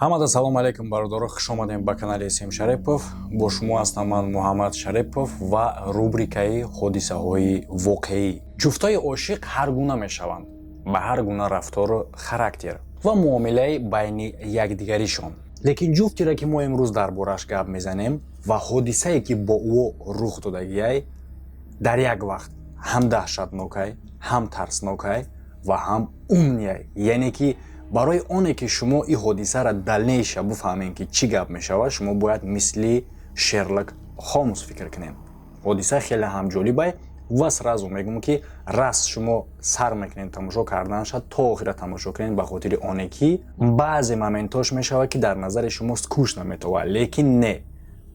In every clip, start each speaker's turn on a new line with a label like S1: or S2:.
S1: Ҳамада салом алейкум, бародаро! Хуш омадем ба канали См Шарипов. Бо шумо ҳастам ман, Муҳаммад Шарипов, ва рубрикаи «Ҳодисаҳои воқеӣ». Ҷуфтҳои ошиқ ҳар гуна мешаванд, ба ҳар гуна рафтору характер ва муомилаи байни якдигаришон. Лекин ҷуфтеро, ки мо имрӯз дар бораш гап мезанем ва ҳодисае, ки бо ӯ рух додагиай, дар як вақт ҳам даҳшатнокай, ҳам тарснокай ва ҳам умный ай. Яъне ки барои оне ки шумо ин ҳодисаро дальнейшее буфаҳмем, ки чӣ гап мешавад, шумо бояд мисли Шерлок Холмс фикр кунем. Ҳодиса хеле ҳам ҷолибай ва сразу мегӯм, ки раст шумо сар мекунед тамошо карданша, то охира тамошо кунед, ба хотири оне ки баъзе моментош мешавад, ки дар назари шумо скучно метовад, лекин не,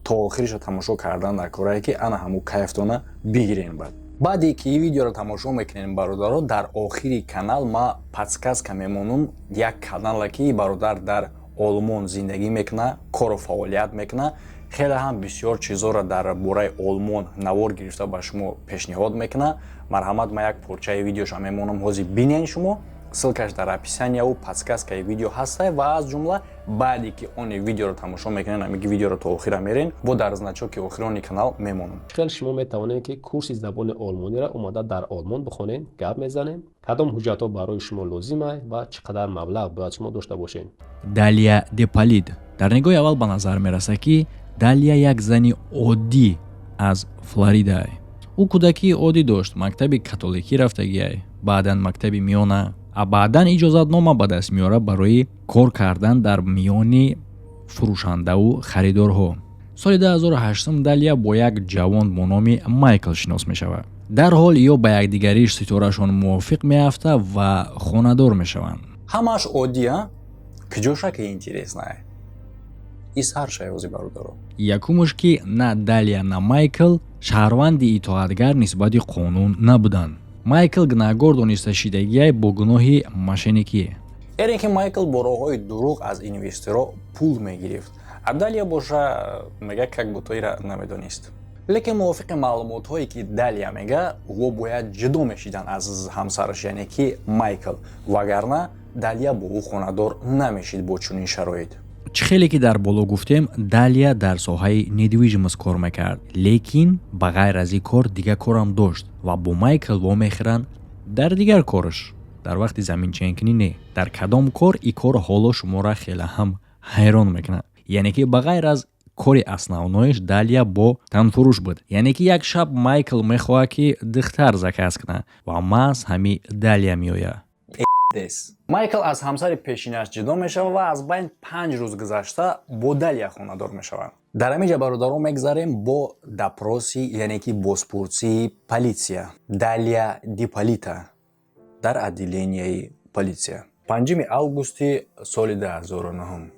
S1: то охириша тамошо кардан дар корае, ки ана ҳамун кайфтона бигирен. Баъде ки ин видеоро тамошо мекунем, бародаро, дар охири канал ма подсказка мемонам, як канала, ки бародар дар Олмон зиндагӣ мекуна, кору фаъолият мекуна, хеле ҳам бисёр чизоро дар бораи Олмон навор гирифта ба шумо пешниҳод мекуна. Марҳамат, ма як порчаи видеоша мемонам, ҳозир бинен шумо. Ссылка ш дар описания ву подсказка и видео ҳаста. Ва аз ҷумла баъде ки они видеоро тамошо мекунен, ҳамиги видеоро то охира мерен, бо дар значок и охирони канал мемонам.
S2: Хел шумо метавонед, ки курси забони олмониро омада дар Олмон бихонед. Гап мезанем, кадом ҳуҷҷатҳо барои шумо лозимай ва чӣ қадар маблағ бояд шумо дошта бошед.
S3: Далия Деполит. Дар нигоҳи аввал ба назар мерасад, ки Далия як зани оддӣ аз Флоридаай. Ӯ кӯдакии оддӣ дошт, мактаби католикӣ рафтагиай, баъдан мактаби миёна, а баъдан иҷозатнома ба даст меорад барои кор кардан дар миёни фурӯшандаву харидорҳо. Соли 2008 Далия бо як ҷавон бо номи Майкл шинос мешавад. Дарҳол ё ба якдигариш ситорашон мувофиқ меафтад ва хонадор мешаванд.
S1: Ҳамааш оддӣ, а куҷоша ки интересно е и саршай ҳози, бародаро.
S3: Якумуш, ки на Далия, на Майкл шаҳрванди итоатгар нисбати қонун набуданд. Майкл гунаҳгор дониста шидагиай бо гуноҳи мошенникӣ.
S1: Яъне ки Майкл бо роҳҳои дурӯғ аз инвесторо пул мегирифт, а Далия боша, мега, как будто ира намедонист. Лекин мувофиқи маълумотҳое, ки Далия мега, ӯ бояд ҷудо мешидан аз ҳамсараш, яъне ки Майкл, вагарна Далия бо ӯ хонадор намешид бо чунин шароит.
S3: Чӣ хеле ки дар боло гуфтем, Далия дар соҳаи недвижимость кор мекард, лекин ба ғайр аз ин кор дигар корам дошт ва бо Майкл вомехӯранд дар дигар кораш, дар вақти заминченкунӣ. Не, дар кадом кор? И кор ҳоло шуморо хеле ҳам ҳайрон мекунад. Яъне ки ба ғайр аз кори основной ш Далия бо танфурӯш буд. Яъне ки як шаб Майкл мехоҳад, ки духтар заказ кунад, ва маҳз ҳами Далия меояд.
S1: Майкл аз ҳамсари пешинаш ҷудо мешавад ва аз байни 5 рӯз гузашта бо Далия хонадор мешавад. Дар ҳамин ҷа, бародарон, мегзарем бо допрос и, яъне ки бозпурсии полиция Далия Диполита дар отделения и полиция 5 августи соли 2009.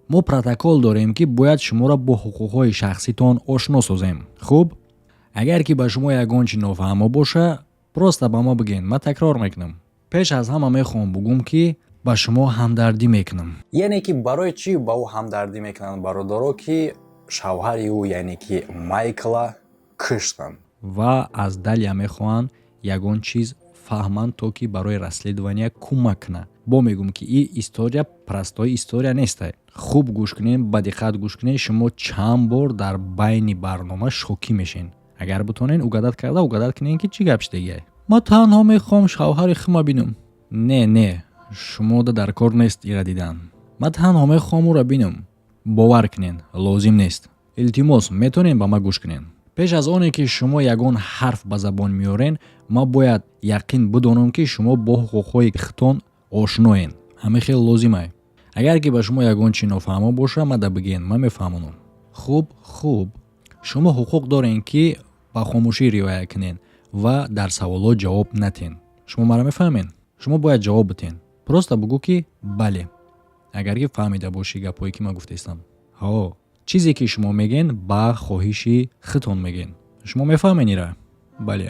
S3: Мо протокол дорем, ки бояд шуморо бо ҳуқуқҳои шахситон ошно созем. Хуб, агар ки ба шумо ягон чи нофаҳмо боша, просто ба мо бигӯед, ман такрор мекунам. Пеш аз ҳама мехоҳам бугӯм, ки ба шумо ҳамдардӣ мекунам.
S1: Яъне ки барои чӣ ба ӯ ҳамдардӣ мекунанд, бародаро? Ки шавҳари ӯ, яъне ки Майкла, куштанд.
S3: Ва аз Далия мехоҳанд ягон чиз фаҳманд, то ки барои расследования кӯмак кунад. Бо мегӯм, ки ин история простой история нестай. Хуб гӯш кунед, ба диққат гӯш кунед. Шумо чанд бор дар байни барнома шокӣ мешен. Агар бутонед угадать карда, угадать кунед, ки чӣ гап шидагиай. Ман танҳо мехоҳам шавҳари хума бинам. Не, не, шумода дар кор нест ира дидан. Ман танҳо мехоҳам ӯро бинам. Бовар кунед, лозим нест. Илтимос, метавонед ба ман гӯш кунед. Пеш аз оне ки шумо ягон ҳарф ба забон меорен, ман бояд яқин бидонам, ки шумо бо ҳуқуқҳои худтон ошноен. Ҳамин хел лозимай. Агар ки ба шумо ягон чи нофаҳмо боша, мада бигӯен, ман мефаҳмонам. Хуб, хуб, шумо ҳуқуқ дорем, ки ба хомӯшӣ риоя кунед ва дар саволот ҷавоб натен. Шумо маро мефаҳмед? Шумо бояд ҷавоб битен. Просто бугӯ, ки бале, агар ки фаҳмида бошӣ гапҳое, ки ман гуфтаистам. Ҳо, чизе ки шумо мегӯен, ба хоҳиши худтон мегӯен. Шумо мефаҳмед ира? Бале.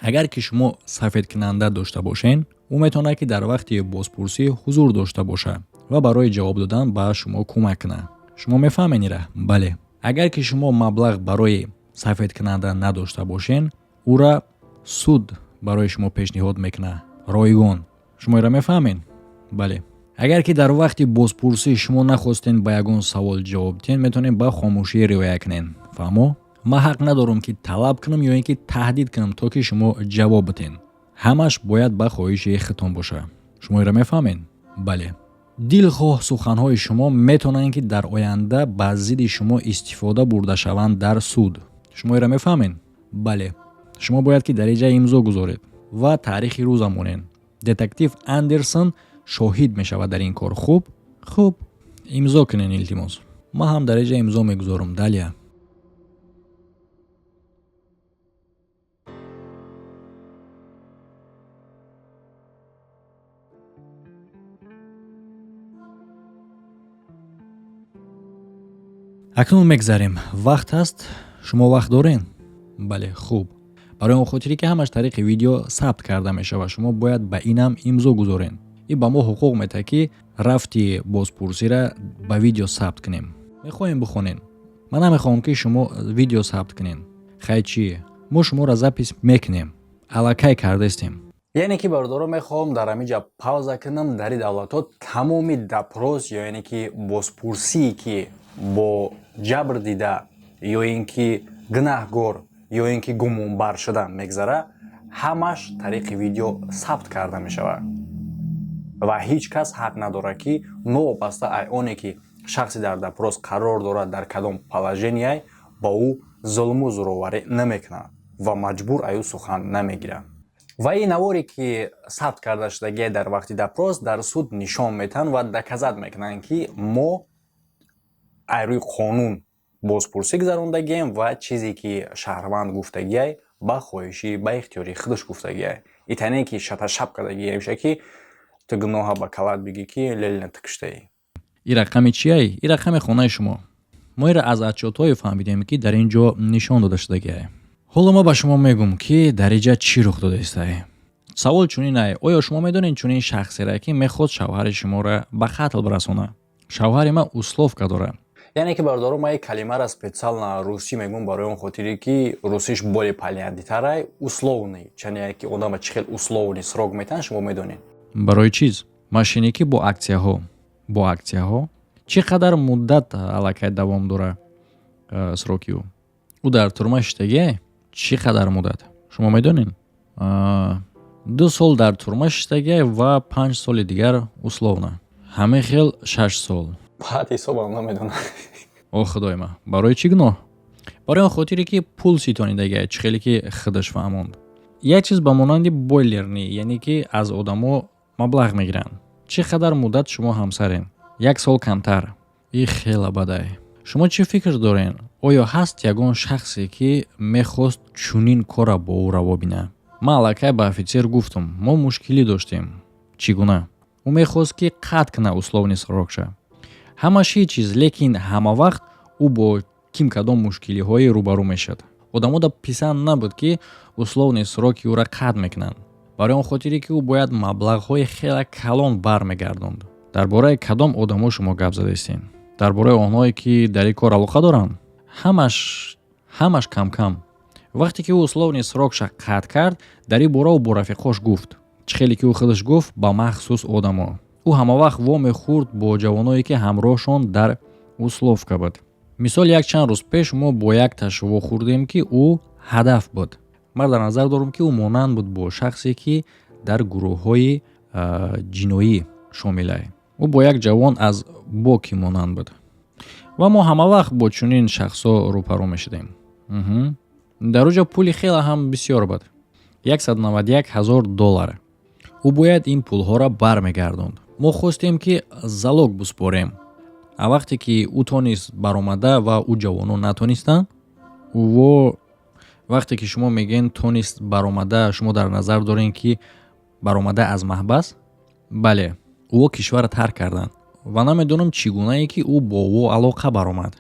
S3: Агар ки шумо сафедкунанда дошта бошен, ӯ метавонад, ки дар вақти бозпурсӣ ҳузур дошта бошад ва барои ҷавоб додан ба шумо кӯмак кунад. Шумо мефаҳмед ира? Бале. Агар ки шумо маблағ барои сафедкунанда надошта бошен, ӯра суд барои шумо пешниҳод мекунад ройгон. Шумо ира мефаҳмед? Бале. Агар ки дар вақти бозпурсӣ шумо нахостен ба ягон савол ҷавоб диҳен, метавонед ба хомӯшӣ риоя кунед. Фаҳмо? Ман ҳақ надорам, ки талаб кунам ё ин ки таҳдид кунам, то ки шумо ҷавоб бидиҳен. Ҳамаш бояд ба хоҳиши худтон бошад. Шумо инро мефаҳмед? Бале. Дилхоҳ суханҳои шумо метавонанд, ки дар оянда ба зидди шумо истифода бурда шаванд дар суд. Шумо инро мефаҳмед? Бале. Шумо бояд ки дар инҷа имзо гузоред ва таърихи рӯза монед. Детектив Андерсон шоҳид мешавад дар ин кор. Хуб, хуб, имзо кунед, илтимос. Ман ҳам дар инҷа имзо мегузорам, Далия. Акнун мегзарем. Вақт ҳаст? Шумо вақт доред? Бале. Хуб, барои он хотире ки ҳамаш тариқи видео сабт карда мешавад, шумо бояд ба инам имзо гузоред. Ин ба мо ҳуқуқ метаҳад, ки рафти бозпурсиро ба видео сабт кунем. Мехоҳем бихонем? Ман намехоҳам, ки шумо видео сабт кунед. Хай, чӣ, мо шуморо запись мекунем, аллакай кардастем.
S1: Яъне ки, бародаро, мехоҳам дар ҳамин пауза кунам. Дар ин давлатҳо тамоми допрос ё яъне ки бозпурсие, ки бо ҷабр дида ё ин ки гунаҳгор ё ин ки гумонбар шуда мегзара, ҳамаш тариқи видео сабт карда мешавад ва ҳеҷ кас ҳақ надорад, ки новобаста ай оне ки шахсе дар допрос қарор дорад, дар кадом положение, ба ӯ зулму зӯроварӣ намекунад ва маҷбур ай ӯ сухан намегирад. Ва ин наворе, ки сабт карда шудагие дар вақти допрос, дар суд нишон метаҳанд ва доказать мекунанд, ки мо ай рӯи қонун бозпурсӣ гузарондагием ва чизе ки шаҳрванд гуфтагиай, ба хоҳиши, ба ихтиёри худаш гуфтагиай. Итане ки шаташап кардагиай меша, ки ту гуноҳа ба калат бигӣ, ки Ленина ту куштаӣ.
S3: Ин рақами чиай? Ин рақами хонаи шумо. Мо инро аз отчётҳое фаҳмидем, ки дар ин ҷо нишон дода шудагиай. Ҳоло ма ба шумо мегӯм, ки дар инҷа чӣ рух додаистае. Савол чунин ай: оё шумо медонед чунин шахсере, ки мехоҳад шавҳари шуморо ба қатл бирасонад? Шавҳари ман условка дорад.
S1: Яъне ки, бародаро, ман ин калимаро специально русӣ мегӯм барои он хотире, ки русиш более понятныйтарай. Условный чане ки одама чӣ хел условный срок метаҳанд, шумо медонед.
S3: Барои чиз мошенникӣ бо аксияҳо. Бо аксияҳо чӣ қадар муддат аллакай давом дора сроки ӯ? Ӯ дар турма шиштагиай чӣ қадар муддат, шумо медонед? 2 сол дар турма шиштагиай ва 5 соли дигар условно, ҳамин хел 6 сол.
S1: Баъд ҳисобам намедонам.
S3: О худои ман, барои чӣ гуноҳ? Барои он хотире, ки пул ситонидагиай, чӣ хеле ки худаш фаҳмонд, як чиз ба монанди бойлерни, яъне ки аз одамо маблағ мегиранд. Чӣ қадар муддат шумо ҳамсарен? Як сол камтар. И хела бадай. Шумо чӣ фикр дорен, оё ҳаст ягон шахсе, ки мехост чунин корра бо ӯ раво бинад? Ман аллакай ба офитсер гуфтам, мо мушкилӣ доштем. Чӣ гуна? Ӯ мехост, ки қатъ кунад условный срокша. Ҳамаш ҳеҷ чиз, лекин ҳама вақт ӯ бо ким кадом мушкилиҳое рӯбарӯ мешуд. Одамода писанд набуд, ки условный сроки ӯра қатъ мекунанд, барои он хотире, ки ӯ бояд маблағҳои хеле калон бармегардонд. Дар бораи кадом одамо шумо гап задаистед? Дар бораи онҳое, ки дар ин кор алоқа доранд? Ҳамаш, ҳамаш камкам. Вақте ки ӯ условный срокша қатъ кард, дар ин бора ӯ бо рафиқош гуфт. Чӣ хеле ки ӯ худаш гуфт, ба махсус одамо. Ӯ ҳамавақт вомехӯрд бо ҷавоное, ки ҳамроҳшон дар условка буд. Мисол, якчанд рӯз пеш мо бо якташ вохӯрдем, ки ӯ ҳадаф буд. Ман дар назар дорам, ки ӯ монанд буд бо шахсе, ки дар гурӯҳҳои ҷиноӣ шомилай. Ӯ бо як ҷавон аз Боки монанд буд ва мо ҳамавақт бо чунин шахсҳо рӯпарӯ мешудем. Дар оҷо пули хеле ҳам бисёр буд, 191 ҳазор доллар. Ӯ бояд ин пулҳоро бармегардонд. Мо хостем, ки залог биспорем. А вақте ки ӯ тонист баромада ва ӯ ҷавонон натонистанд, ӯво вақте ки шумо мегӯед тонист баромада, шумо дар назар дорем, ки баромада аз маҳбас? Бале, ӯо кишварро тарк карданд ва намедонам, чӣ гунае ки ӯ бо ӯ алоқа баромад,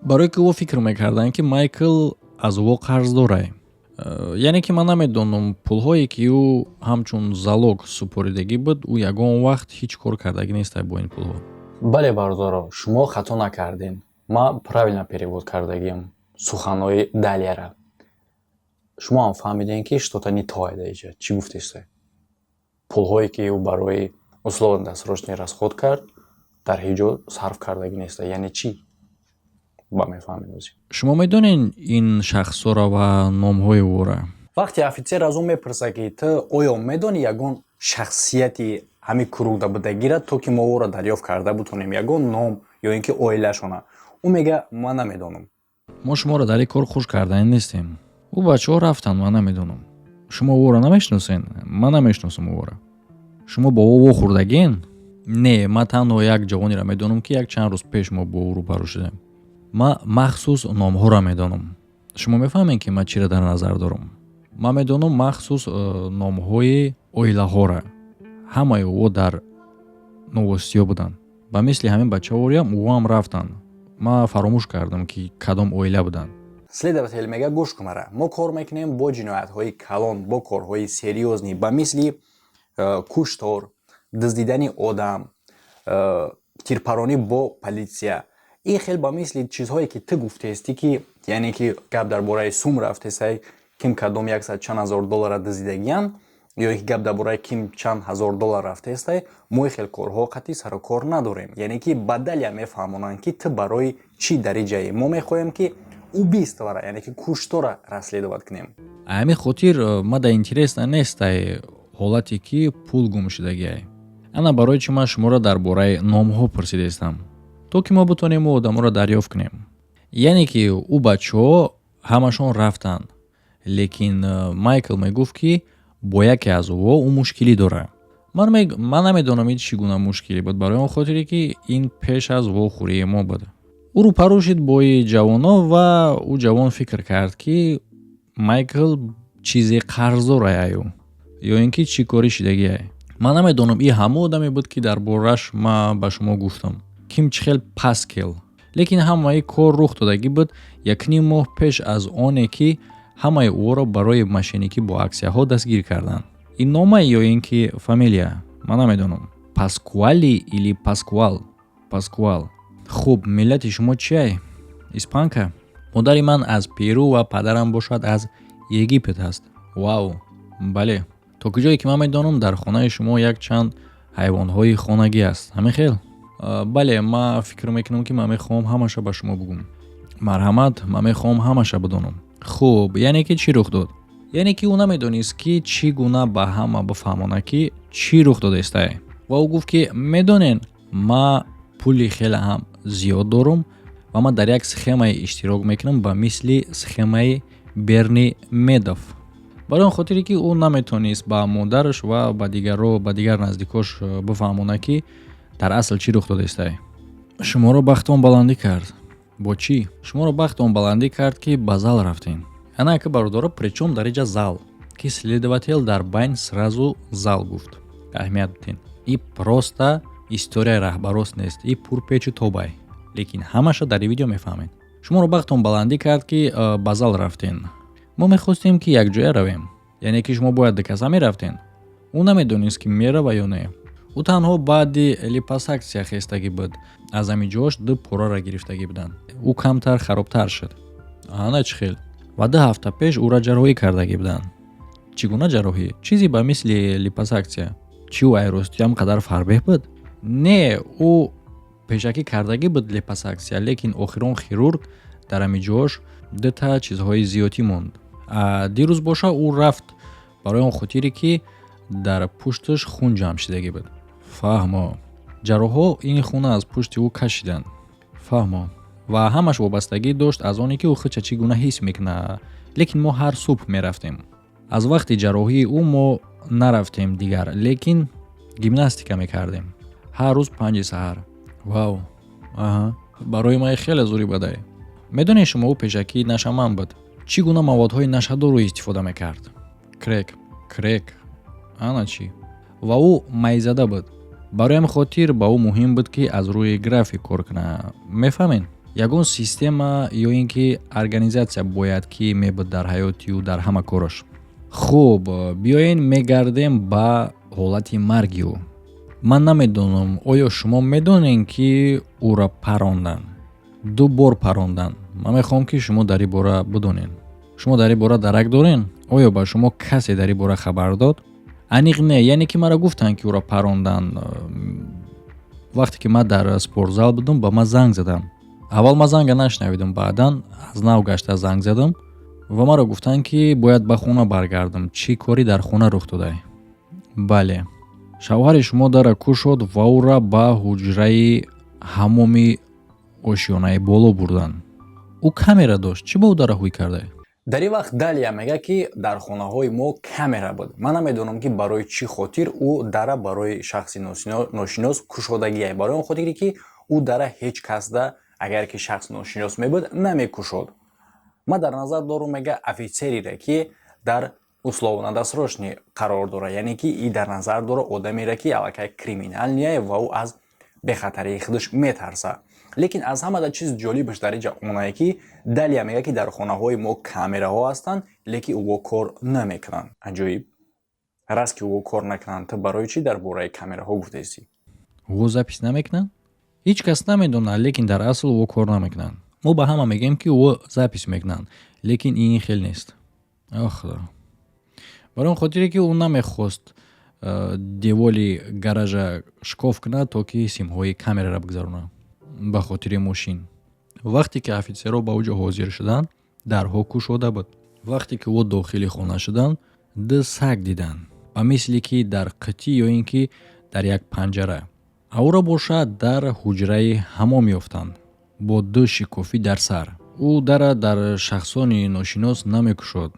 S3: барое ки ӯ фикр мекарданд, ки Майкл аз ӯ қарздорай. Яъне ки ман намедонам, пулҳое, ки ӯ ҳамчун залог супоридагӣ буд, ӯ ягон вақт ҳеҷ кор кардагӣ нестай бо ин пулҳо.
S1: Бале, бародаро, шумо хато накардем, ман правильно перевод кардагиам суханҳои Далияра. Шумо ҳам фаҳмидем, ки что-то не то дар иҷа. Чӣ гуфтесте? Пулҳое, ки ӯ барои Условно досрочный расход кард, дар ҳеҷ ҷо сарф кардагӣ неста. Яъне чӣ, ба мефаҳмед ози.
S3: Шумо медонед ин шахсҳоро ва номҳои ӯро?
S1: Вақте офитсер аз ӯ мепурсад, ки ту оё медонӣ ягон шахсияти ҳамин круг да будагира, то ки мо ӯро дарёфт карда бутонем, ягон ном ё ин ки оилашона, ӯ мега: «Ман намедонам».
S3: Мо шуморо дар ин кор хуш кардани нестем. Ӯ бачаҳо рафтанд, ман намедонам. Шумо ӯро намешиносен? Ман намешиносам ӯро. Шумо бо ӯ вохӯрдагин? Не, ман танҳо як ҷавонеро медонам, ки як чанд рӯз пеш мо бо ӯ рӯбарӯ шудем. Ман махсус номҳоро медонам. Шумо мефаҳмед, ки ман чиро дар назар дорам? Ман медонам махсус номҳои оилаҳоро. Ҳамаи ӯ дар новостиҳо буданд. Ба мисли ҳамин бачаҳоям ӯам рафтанд. Ман фаромӯш кардам, ки кадом оила буданд.
S1: Следователь мега: «Гӯш кун мара, мо кор мекунем бо ҷиноятҳои калон, бо корҳои серьёзный, ба мисли куштор, дуздидани одам, тирпаронӣ бо полиция, ин хел ба мисли чизҳое, ки ту гуфтаестӣ, ки яъне ки гап дар бораи сум рафтесай, ким кадом яксад чанд ҳазор доллара дуздидагиян, ё ки гап дар бораи ким чанд ҳазор доллар рафтаестай, мо ин хел корҳо қатъи сару кор надорем». Яъне ки ба далия мефаҳмонанд, ки ту барои чӣ дар ин ҷае. Мо мехоҳем, ки убийство ра, яъне ки куштора расследовать кунем.
S3: Ҳамин хотир мада интересно нестай ҳолате, ки пул гум шудагиай. Ана барои чӣ ман шуморо дар бораи номҳо пурсидаистам, то ки мо бутонем ӯ одаморо дарёфт кунем. Яъне ки ӯ бачаҳо ҳамашон рафтанд, лекин Майкл мегуфт, ки бо яке аз ӯҳо ӯ мушкилӣ дорад. Ман намедонам, ин чӣ гуна мушкилӣ буд, барои он хотире ки ин пеш аз вохӯрии мо буд. Ӯ рӯпарӯ шуд бо ҷавоно ва ӯ ҷавон фикр кард, ки Майкл чизе қарздор аю ё ин ки чӣ кори шидагиай. Ман намедонам, ин ҳамон одаме буд, ки дар бораш ман ба шумо гуфтам, ким чӣ хел Паскел. Лекин ҳамаи кор рух додагӣ буд якним моҳ пеш аз оне, ки ҳамаи ӯро барои мошенникӣ бо аксияҳо дастгир карданд. Ин нома ё ин ки фамилия, ман намедонам. Паскуали или Паскуал? Паскуал. Хуб, миллати шумо чиай? Испанка? Модари ман аз Перу ва падарам бошад, аз Египет ҳаст. Вау, бале. То куҷое ки ман медонам, дар хонаи шумо якчанд ҳайвонҳои хонагӣ аст, ҳамин хел? Бале, ман фикр мекунам, ки ман мехоҳам ҳамаша ба шумо бугӯм. Марҳамат, ман мехоҳам ҳамаша бидонам. Хуб, яъне ки чӣ рух дод? Яъне ки ӯ намедонист, ки чӣ гуна ба ҳама бифаҳмонад, ки чӣ рух додаистае. Ва ӯ гуфт, ки медонен, ман пули хеле ҳам зиёд дорам ва ман дар як схемае иштирок мекунам, ба мисли схемаи Берни Медов. Барои он хотире ки ӯ наметонист ба модараш ва ба дигарро, ба дигар наздикош бифаҳмонад, ки дар асл чӣ рух додаистае. Шуморо бахтон баландӣ кард. Бо чӣ шуморо бахтон баландӣ кард, ки ба зал рафтем? Ана ки бародаро, причём дар иҷа зал, ки следователь дар байн сразу зал гуфт? Аҳамият бидин, и просто историяи раҳбарост нест, и пурпечу тобай, лекин ҳамаша дар ин видео мефаҳмед. Шуморо бахтон баландӣ кард, ки ба зал рафтен. Мо мехостем, ки якҷоя равем. Яъне ки шумо бояд дукаса мерафтен? Ӯ намедонист, ки мерава ё не. Ӯ танҳо баъди липосаксия хестагӣ буд. Аз ҳамин ҷош ду пораро гирифтагӣ буданд. Ӯ камтар харобтар шуд. Ана чӣ хел. Ва 2 ҳафта пеш ӯра ҷарроҳӣ кардагӣ буданд. Чӣ гуна ҷарроҳӣ? Чизе ба мисли липосаксия. Чӣ, ӯ айростиам қадар фарбеҳ буд? Не, ӯ пешакӣ кардагӣ буд липосаксия, лекин охирон хирург дар ҳамин ҷош дута чизҳои зиёдӣ монд. Дирӯз боша, ӯ рафт барои он хотире, ки дар пушташ хун ҷамъ шидагӣ буд. Фаҳмо, ҷарроҳҳо ин хуна аз пушти ӯ кашиданд. Фаҳмо. Ва ҳамаш вобастагӣ дошт аз оне, ки ӯ худша чӣ гуна ҳис мекунад. Лекин мо ҳар субҳ мерафтем. Аз вақти ҷарроҳии ӯ мо нарафтем дигар, лекин гимнастика мекардем ҳар рӯз 5-и саҳар. Вау, аҳа, барои ман хеле зури бадае. Медонед шумо, ӯ пешакӣ нашъаманд буд. Чӣ гуна маводҳои нашъадорро истифода мекард? Крек, крек, ана чӣ. Ва ӯ майзада буд. Барои ҳамин хотир ба ӯ муҳим буд, ки аз рӯи график кор кунад. Мефаҳмед, ягон система ё ин ки организатсия бояд ки мебуд дар ҳаёти ӯ, дар ҳама кораш. Хуб, биёен мегардем ба ҳолати марги ӯ. Ман намедонам, оё шумо медонед, ки ӯро паронданд, ду бор паронданд. Ман мехоҳам, ки шумо дар ин бора бидонед. Шумо дар ин бора дарак доред? Оё ба шумо касе дар ин бора хабар дод? Аниқ не, яъне ки маро гуфтанд, ки ӯро парондан. Вақте ки ман дар спортзал будам, ба ман занг заданд. Аввал ман занга нашунавидам, баъдан аз нав гашта занг задам ва маро гуфтанд, ки бояд ба хона баргардам. Чӣ корӣ дар хона рух додай? Бале, шавҳари шумо дара кушод ва ӯра ба ҳуҷраи ҳамоми ошёнаи боло бурданд. Ӯ камера дошт, чӣ ба ӯ дара ҳуй кардай?
S1: Дар ин вақт Далия мегӯяд, ки дар хонаҳои мо камера буд. Ман намедонам, ки барои чӣ хотир ӯ дара барои шахси ношинос кушодагиай. Барои он хотире, ки ӯ дара ҳеҷ касда, агар ки шахс ношинос мебуд, намекушод. Ман дар назар дорум, мега, офицереро, ки дар условно-досрочный қарор дорад, яъне ки и дар назар дора одамеро, ки аллакай криминальный ва ӯ аз бехатарии худаш метарсад. Лекин аз ҳамада чиз ҷолибаш дар инҷа онае, ки Далия мегӯяд, ки дар хонаҳои мо камераҳо ҳастанд, лекин ӯо кор намекунанд. Аҷоиб раст, ки ӯо кор накунанд, ту барои чӣ дар бораи камераҳо гуфтаистӣ?
S3: Ӯо запись намекунанд? Ҳеҷ кас намедонад, лекин дар асл ӯо кор намекунанд. Мо ба ҳама мегӯем, ки ӯо запись мекунанд, лекин ин хел нест. О худо, барои он хотире, ки ӯ намехост деволи гаража шикоф кунад, то ки симҳои камераро бигзаронад ба хотири мошин. Вақте ки офитсерҳо ба оҷо ҳозир шуданд, дарҳо кушода буд. Вақте ки ӯ дохили хона шуданд, ду саг диданд, ба мисли ки дар қитӣ ё ин ки дар як панҷара. А ӯро бошад дар ҳуҷраи ҳамом ёфтанд бо ду шикофӣ дар сар. Ӯ дара дар шахсони ношинос намекушод.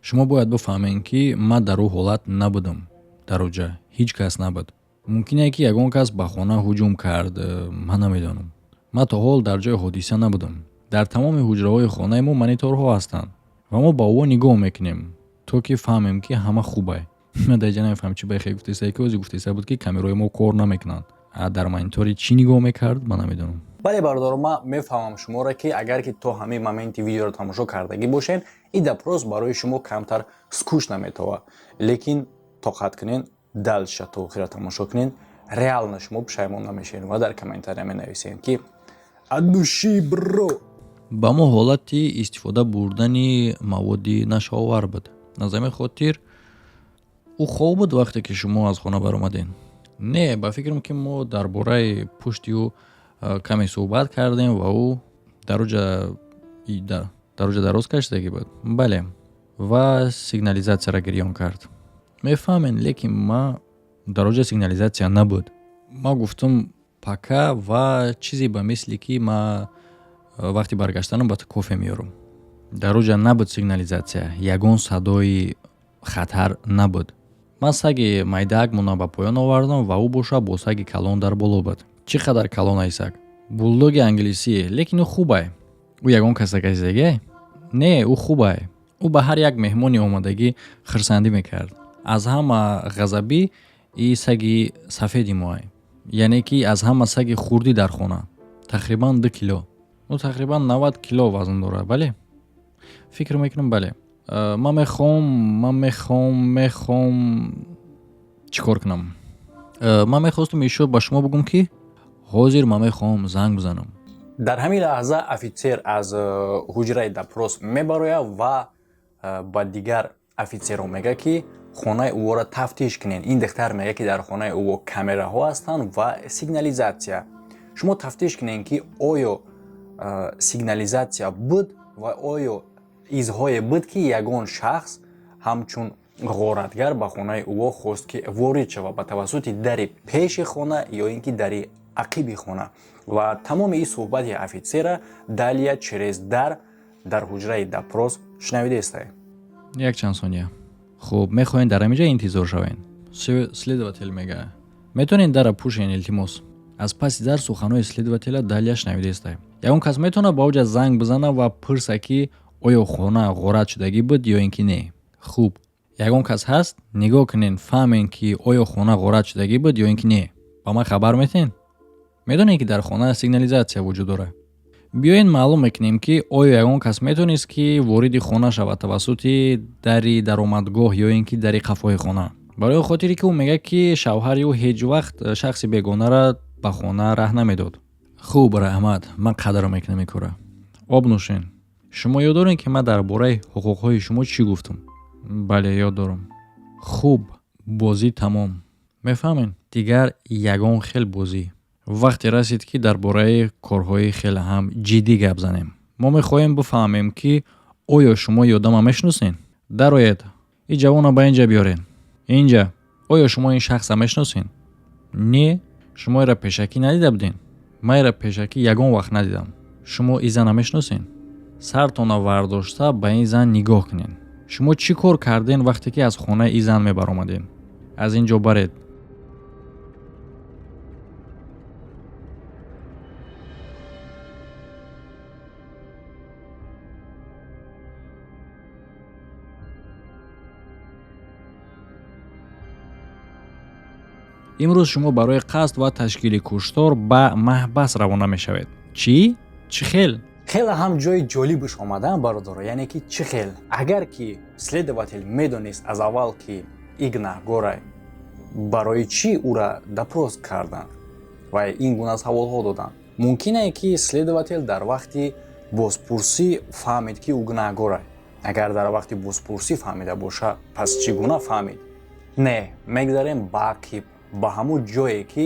S3: Шумо бояд бифаҳмед, ки ман дар ӯ ҳолат набудам. Дар оҷа ҳеҷ кас набуд. Мумкине, ки ягон кас ба хона ҳуҷум кард, ман намедонам. Ман то ҳол дар ҷои ҳодиса набудам. Дар тамоми ҳуҷраҳои хонаи мо мониторҳо ҳастанд ва мо ба ӯ нигоҳ мекунем, то ки фаҳмем, ки ҳама хубай. Ман дар инҷа намефаҳмам, чӣ ба хел гуфтеста, ки ози гуфтеста буд, ки камераҳои мо кор намекунанд. Дар монитори чӣ нигоҳ мекард, ман намедонам.
S1: Бале, бародаро, ман мефаҳмам шуморо, ки агар ки то ҳамин моменти видеоро тамошо кардагӣ бошед, ин допрос барои шумо камтар скучно метавад. Лекин тоқат кунед, дальше то охира тамошо кунед. Реально шумо пушаймон намешавед ва дар комментария менависед, ки от души, бро.
S3: Ба мо ҳолати истифода бурдани маводи нашъаовар буд. Аз ҳамин хотир ӯ хоб буд, вақте ки шумо аз хона баромадед? Не, ба фикрам, ки мо дар бораи пушти ӯ каме суҳбат кардем ва ӯ дар оҷа дароз кашидагӣ буд. Бале, ва сигнализатсияро гирён кард. Мефаҳмед, лекин ма дар оҷа сигнализатсия набуд. Ма гуфтам пока ва чизе ба мисли ки ма вақти баргаштанам ба ту кофе меёрам. Дар оҷа набуд сигнализатсия, ягон садои хатар набуд. Ман саги майдаакмонро ба поён овардам ва ӯ боша бо саги калон дар боло буд. Чӣ қадар калон ай саг? Булдоги англисӣ, лекин ӯ хубай. Ӯ ягон каса касидагиай? Не, ӯ хубай. Ӯ ба ҳар як меҳмони омадагӣ хирсандӣ мекард. Аз ҳама ғазабӣ и саги сафеди моай, яъне ки аз ҳама саги хурдӣ дар хона, тақрибан 2 кило. Ӯ тақрибан 90 кило вазн дорад. Бале, фикр мекунам, бале. Ман мехоҳам чӣ кор кунам? Ман мехостам ишо ба шумо бигӯм, ки ҳозир ман мехоҳам занг бизанам.
S1: Дар ҳамин лаҳза офитсер аз ҳуҷраи допрос мебарояд ва ба дигар офитсерҳо мегӯяд, ки хонаи ӯро тафтиш кунед. Ин духтар мегӯяд, ки дар хонаи ӯ камераҳо ҳастанд ва сигнализатсия. Шумо тафтиш кунед, ки оё сигнализатсия буд ва оё изҳое буд, ки ягон шахс ҳамчун ғоратгар ба хонаи ӯ хост, ки ворид шавад ба тавассути дари пеши хона ё ин ки дари ақиби хона. Ва тамоми ин суҳбати офитсера Далия через дар дар ҳуҷраи допрос шунавидаистае.
S3: Якчанд сония. Хуб, мехоҳем дар ҳамин ҷа интизор шавем. Следователь мегӯяд: «Метавонед дара пӯшен, илтимос?» Аз паси дар суханҳои следователя Далия шунавидаистае. Ягон кас метавонад ба оҷа занг бизана ва пурса, ки оё хона ғорат шудагӣ буд ё ин ки не? Хуб, ягон кас ҳаст? Нигоҳ кунед, фаҳмем, ки оё хона ғорат шудагӣ буд ё ин ки не. Ба ман хабар метиҳед? Медонед, ки дар хона сигнализатсия вуҷуд дорад. Биёед, маълум мекунем, ки оё ягон кас метавонист, ки вориди хона шавад тавассути дари даромадгоҳ ё ин ки дари қафои хона, барои он хотире, ки ӯ мегӯяд, ки шавҳари ӯ ҳеҷ вақт шахси бегонаро ба хона раҳ намедод. Хуб, раҳмат, ман қадр мекунам ин кора. Об нӯшен. Шумо ёд доред, ки ман дар бораи ҳуқуқҳои шумо чӣ гуфтам? Бале, ёд дорам. Хуб. Бозӣ тамом, мефаҳмед? Дигар ягон хел бозӣ. Вақте расид, ки дар бораи корҳои хеле ҳам ҷиддӣ гап занем. Мо мехоҳем бифаҳмем, ки оё шумо ёдама мешиносед? Дароед, ин ҷавона ба инҷа биёред, инҷа. Оё шумо ин шахса мешиносед? Не, шумо ира пешакӣ надида будед? Ман ира пешакӣ ягон вақт надидам. Шумо ин зана мешиносед? Сартона вардошта ба ин зан нигоҳ кунед. Шумо чӣ кор кардем, вақте ки аз хонаи ин зан мебаромадед? Аз ин ҷо баред. Имрӯз шумо барои қасд ва ташкили куштор ба маҳбас равона мешавед. Чӣ? Чӣ хел?
S1: Хеле ҳам ҷои ҷолибаш омадан, бародаро, яъне ки чӣ хел? Агар ки следователь медонист аз аввал, ки и гунаҳгорай, барои чӣ ӯра допрос карданд ва ин гуна саволҳо доданд? Мумкине, ки следователь дар вақти бозпурсӣ фаҳмид, ки ӯ гунаҳгорай. Агар дар вақти бозпурсӣ фаҳмида боша, пас чӣ гуна фаҳмид? Не, мегзарем ба ақиб, ба ҳамун ҷое, ки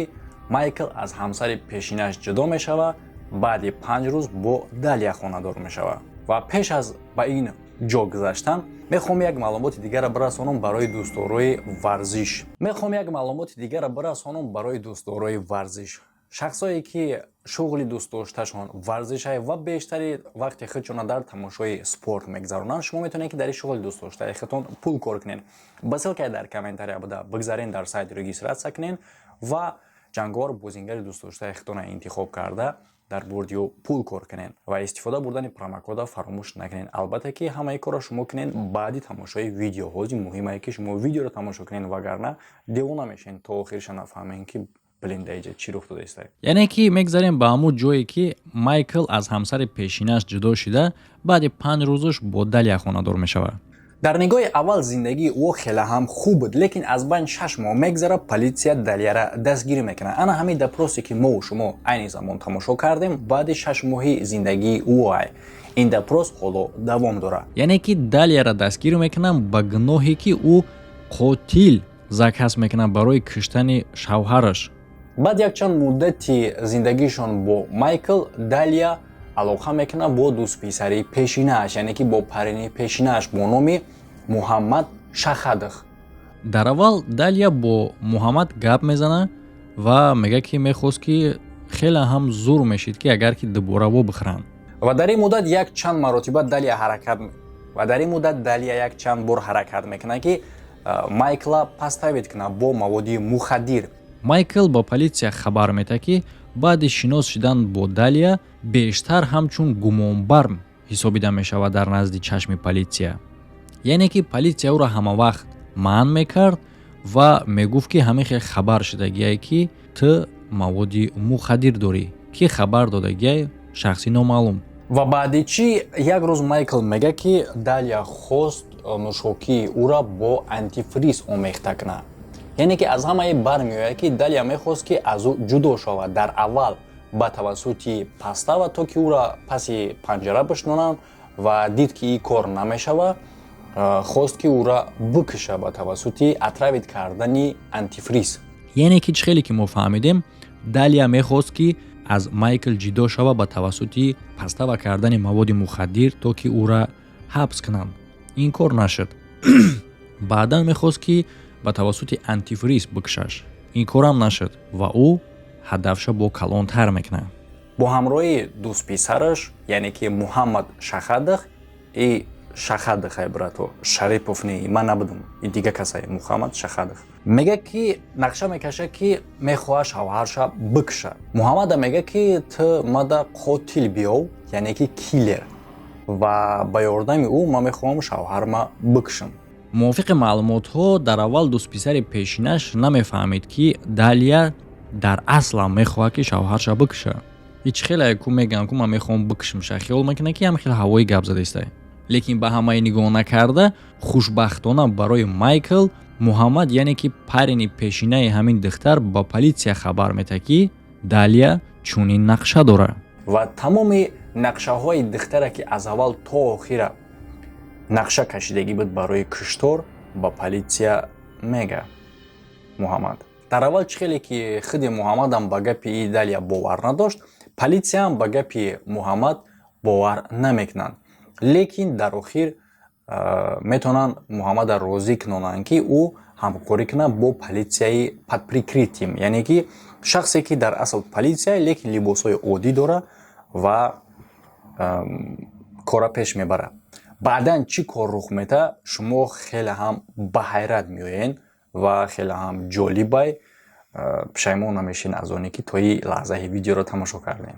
S1: Майкл аз ҳамсари пешинаш ҷудо мешавад, баъди 5 рӯз бо Далия хонадор мешавад. Ва пеш аз ба ин ҷо гузаштан мехоҳам як маълумоти дигарро бирасонам барои дӯстдорои варзиш. Мехоҳам як маълумоти дигарро бирасонам барои дӯстдорои варзиш, шахсое ки шуғли дӯстдошташон варзишай ва бештари вақти худшона дар тамошои спорт мегзаронанд. Шумо метавонед, ки дар ин шуғли дӯстдоштаи худтон пул кор кунед. Ба ссылка и дар комментария буда бигзарен, дар сайт регистрация кунед ва ҷанговар, бозингари дӯстдоштаи худтонро интихоб карда, дар бурди ӯ пул кор кунед ва истифода бурдани промокод а фаромӯш накунед. Албатта, ки ҳамаи корро шумо кунед баъди тамошои видео. Ҳозир муҳимае, ки шумо видеоро тамошо кунед, вагарна девона мешавед, то охириша нафаҳмед, ки блин, даиҷа чӣ рух додаиста.
S3: Яъне ки мегзарем ба ҳамун ҷое, ки Майкл аз ҳамсари пешинаш ҷудо шида, баъди 5 рӯзаш бо Далия хонадор мешавад.
S1: Дар нигоҳи аввал зиндагии ӯ хеле ҳам хуб буд, лекин аз байн 6 моҳ мегзара, политсия Далияра дастгирӣ мекунад. Ана ҳамин допрос е, ки мову шумо айни замон тамошо кардем, баъди 6 моҳи зиндагии ӯ ай. Ин допрос ҳоло давом дорад.
S3: Яъне ки Далияра дастгирӣ мекунанд ба гуноҳе, ки ӯ қотил заказ мекунад барои куштани шавҳараш.
S1: Баъд якчанд муддати зиндагишон бо Майкл, Далия алоқа мекунад бо дӯстписари пешинааш, яъне ки бо парень и пешинааш бо номи Муҳаммад Шахадах.
S3: Дар аввал Далия бо Муҳаммад гап мезана ва мегӯяд, ки мехост, ки хеле ҳам зур мешид, ки агар ки дубора вобихӯранд.
S1: Ва дар ин муддат як чанд маротиба Далия ҳаракат ва дар ин муддат Далия як чанд бор ҳаракат мекунад, ки Майкла подставить кунад бо маводи мухаддир.
S3: Майкл ба политсия хабар метаҳад, ки баъди шинос шудан бо Далия бештар ҳамчун гумонбар ҳисобида мешавад дар назди чашми политсия. Яъне ки политсия ӯро ҳамавақт манъ мекард ва мегуфт, ки ҳамин хел хабар шудагие, ки ту маводи мухаддир дорӣ, ки хабар додагиай шахси номаълум.
S1: Ва баъди чӣ як рӯз Майкл мегӯяд, ки Далия хост нӯшокии ӯра бо антифриз омехта кунад. Яъне ки аз ҳамаи бармеояд, ки Далия мехост, ки аз ӯ ҷудо шавад. Дар аввал ба тавассути подстава, то ки ӯра паси панҷара бишнонанд, ва дид, ки ин кор намешавад, хост, ки ӯра бикуша ба тавассути отравить кардани антифриз.
S3: Яъне ки чӣ хеле ки мо фаҳмидем, Далия мехост, ки аз Майкл ҷудо шава ба тавассути подстава кардани маводи мухаддир, то ки ӯра ҳабс кунанд. Ин кор нашуд. Баъдан мехост, ки ба тавассути антифриз бикушаш. Ин корам нашуд ва ӯ ҳадафша бо калонтар мекунад.
S1: Бо ҳамроҳи дӯстписараш, яъне ки Муҳаммад Шахадах. И Шахадах, ай брато, Шарипов не, ман набудам, и дига касай, Муҳаммад Шахадах мега, ки нақша мекашад, ки мехоҳад шавҳарша бикуша. Муҳаммада мега, ки ту мада қотил биёв, яъне ки киллер, ва ба ёрдами ӯ ман мехоҳам шавҳарма бикушам.
S3: Мувофиқи маълумотҳо, дар аввал дӯстписари пешинаш намефаҳмид, ки Далия дар аслам мехоҳад, ки шавҳарша бикуша. Ҳеҷ хеле ку мегӯям, ку ман мехоҳам бикушамша, хиёл мекунад, ки ҳам хеле ҳавои гап задаистай. Лекин ба ҳамаи нигоҳ накарда, хушбахтона барои Майкл, Муҳаммад, яъне ки парень и пешинаи ҳамин духтар, ба политсия хабар метаҳад, ки Далия чунин нақша дорад.
S1: Ва тамоми нақшаҳои духтара, ки аз аввал то охира нақша кашидагӣ буд барои куштор, ба политсия мега. Муҳаммад. Дар аввал чӣ хеле ки худи Муҳаммадам ба гапи и Далия бовар надошт, политсияам ба гапи Муҳаммад бовар намекунанд, лекин дар охир метавонанд Муҳаммадро розӣ кунонанд, ки ӯ ҳамкорӣ кунад бо политсияи под прикрытием, яъне ки шахсе, ки дар асл политсия, лекин либосҳои оддӣ дорад ва кора пеш мебарад. Баъдан чӣ кор рух медиҳад, шумо хеле ҳам ба ҳайрат меоед ва хеле ҳам ҷолибай. Пушаймон намешин аз оне, ки то ин лаҳзаи видеоро тамошо кардем.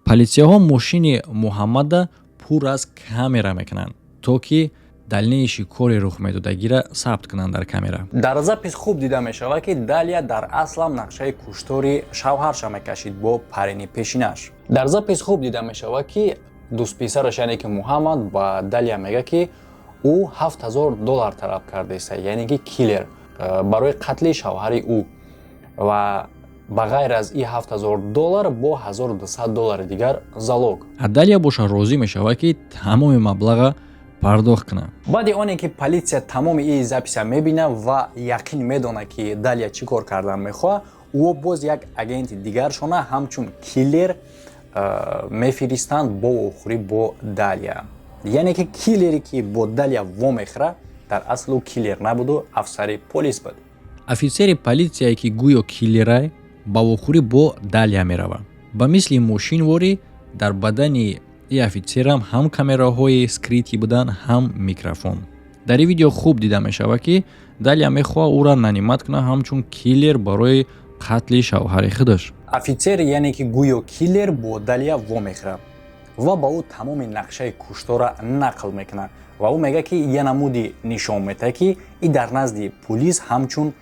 S3: Политсияҳо мошини Муҳаммада пур аз камера мекунанд, то ки дальнейший кори рух медодагиро сабт кунанд дар камера.
S1: Дар запись хуб дида мешавад, ки Далия дар аслам нақшаи куштори шавҳарша мекашид бо парени пешинаш. Дар запись хуб дида мешавад, ки дӯстписараш, яъне ки Муҳаммад, ба Далия мегӯяд, ки ӯ 7000 доллар талаб кардааст, яъне ки киллер, барои қатли шавҳари ӯ ва ба ғайр аз и 7000 доллар бо 1200 доллари дигар залог.
S3: Далия боша розӣ мешавад, ки тамоми маблаға пардохт кунад.
S1: Баъди оне ки политсия тамоми и запись а мебинад ва яқин медонад, ки Далия чӣ кор кардан мехоҳад, ӯ боз як агенти дигаршона ҳамчун киллер мефиристанд бо вохӯрӣ бо Далия. Яъне ки киллере, ки бо Далия вомехӯрад, дар асл ӯ киллер набуду афсари полис буд.
S3: Офисери политсияе, ки гӯё киллерай, ба вохӯрӣ бо Далия меравад. Ба мисли мошинворӣ дар бадани и офитсерам ҳам камераҳои скрытый буданд, ҳам микрофон. Дар ин видео хуб дида мешавад, ки Далия мехоҳад ӯра нанимать кунад ҳамчун киллер барои қатли шавҳари худаш.
S1: Офитсер, яъне ки гӯё киллер, бо Далия вомехӯрад ва ба ӯ тамоми нақшаи куштора нақл мекунад ва ӯ мегӯяд, ки я намуди нишон медиҳад, ки и дар назди пулис ҳамчун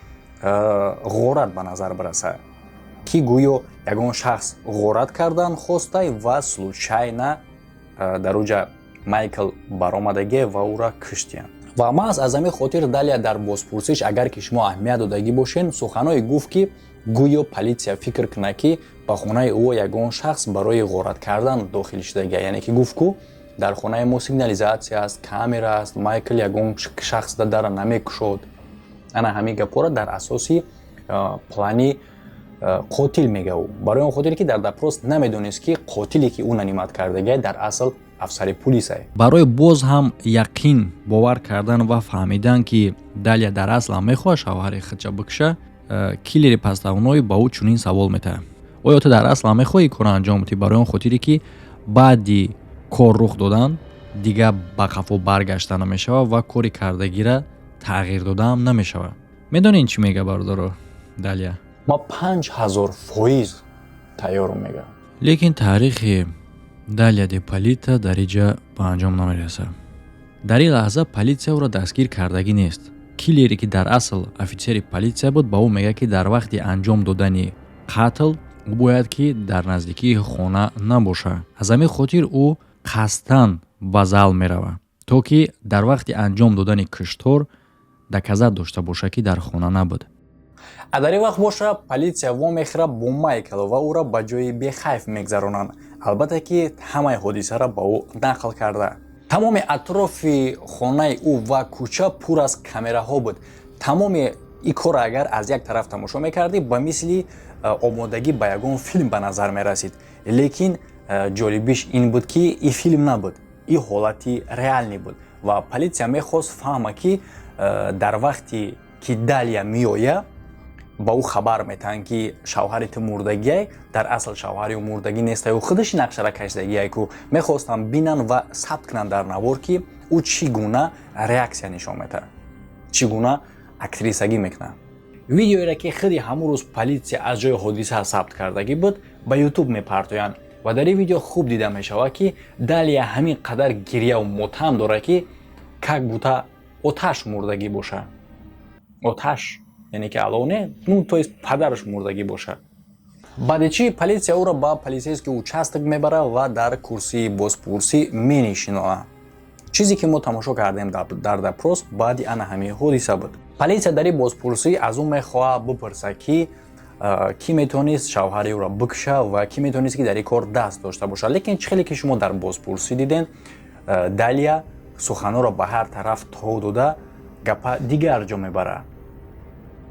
S1: ғорат ба назар бирасад, ки гӯё ягон шахс ғорат кардан хостай ва случайно дар уҷа Майкл баромадагӣ ва ӯра куштиянд. Ва маҳз аз ҳамин хотир Далия дар бозпурсиш, агар ки шумо аҳамият додагӣ бошед, суханое гуфт, ки гӯё политсия фикр кунад, ки ба хонаи ӯ ягон шахс барои ғорат кардан дохил шудагия. Яъне ки гуфт, ку дар хонаи мо сигнализация аст, камера аст, Майкл ягон шахс дара намекушод. Ана ҳамин гапҳоро дар асоси плани қотил мега ӯ, барои он хотире ки дар допрос намедонист, ки қотиле, ки ӯ нанимать кардагия, дар асл афсари пулисае.
S3: Барои боз ҳам яқин бовар кардан ва фаҳмидан, ки Далия дар асл ҳам мехоҳад шавҳари худша бикуша, киллери подставной ба ӯ чунин савол метаҳад: «Оё ту дар асл ҳам мехоҳӣ корро анҷом диҳӣ?» Барои он хотире ки баъди кор рух додан дигар ба қафо баргашта намешавад ва кори кардагира тағйир додаам намешавад. Медонед, чӣ мега, бародаро, Далия?
S1: Ма 5000% тайёрум, мега.
S3: Лекин таърихи Далия де Полита дар иҷа ба анҷом намерасад. Дар ин лаҳза политсия ӯро дастгир кардагӣ нест. Киллере, ки дар асл офитсери политсия буд, ба ӯ мегӯяд, ки дар вақти анҷом додани қатл ӯ бояд ки дар наздикии хона набошад. Аз ҳамин хотир ӯ қасдан ба зал меравад, то ки дар вақти анҷом додани куштор доказать дошта бошад, ки дар хона набуд.
S1: А дар ин вақт боша политсия вомехӯрад бо Майкл ва ӯро ба ҷои бехайф мегзаронанд. Албатта ки ҳамаи ҳодисаро ба ӯ нақл карда. Тамоми атрофи хонаи ӯ ва кӯча пур аз камераҳо буд. Тамоми ин корро агар аз як тараф тамошо мекардӣ, ба мисли омодагӣ ба ягон филм ба назар мерасид, лекин ҷолибиш ин буд, ки ин филм набуд, ин ҳолати реальный буд ва политсия мехост фаҳма, ки дар вақте ки Далия меояд, ба ӯ хабар метаҳанд, ки шавҳари ту мурдагиай. Дар асл шавҳари ӯ мурдагӣ нестай, ӯ худаш нақшара кашидагиай ку. Мехостанд бинанд ва сабт кунанд дар навор, ки ӯ чӣ гуна реаксия нишон медиҳад, чӣ гуна актрисагӣ мекунад. Видеоеро, ки худи ҳамун рӯз политсия аз ҷои ҳодиса сабт кардагӣ буд, ба Ютуб мепартоянд ва дар ин видео хуб дида мешавад, ки Далия ҳамин қадар гиряву мотам дорад, ки как будто оташ мурдагӣ бошад. Оташ, яъне ки алов не, ну то есть падараш мурдагӣ бошад. Баъди чӣ полиция ӯро ба полицейский участок мебарад ва дар курсии бозпурсӣ менишинонад. Чизе ки мо тамошо кардем дар допрос, баъди ана ҳамин ҳодиса буд. Полиция дар ин бозпурсӣ аз ӯ мехоҳад бипурсад, ки кӣ метавонист шавҳари ӯро бикуша ва кӣ метавонист, ки дар ин кор даст дошта бошад. Лекин чӣ хеле ки шумо дар бозпурсӣ дидем, Далия суханҳоро ба ҳар тараф тов дода, гапа дигар ҷо мебарад.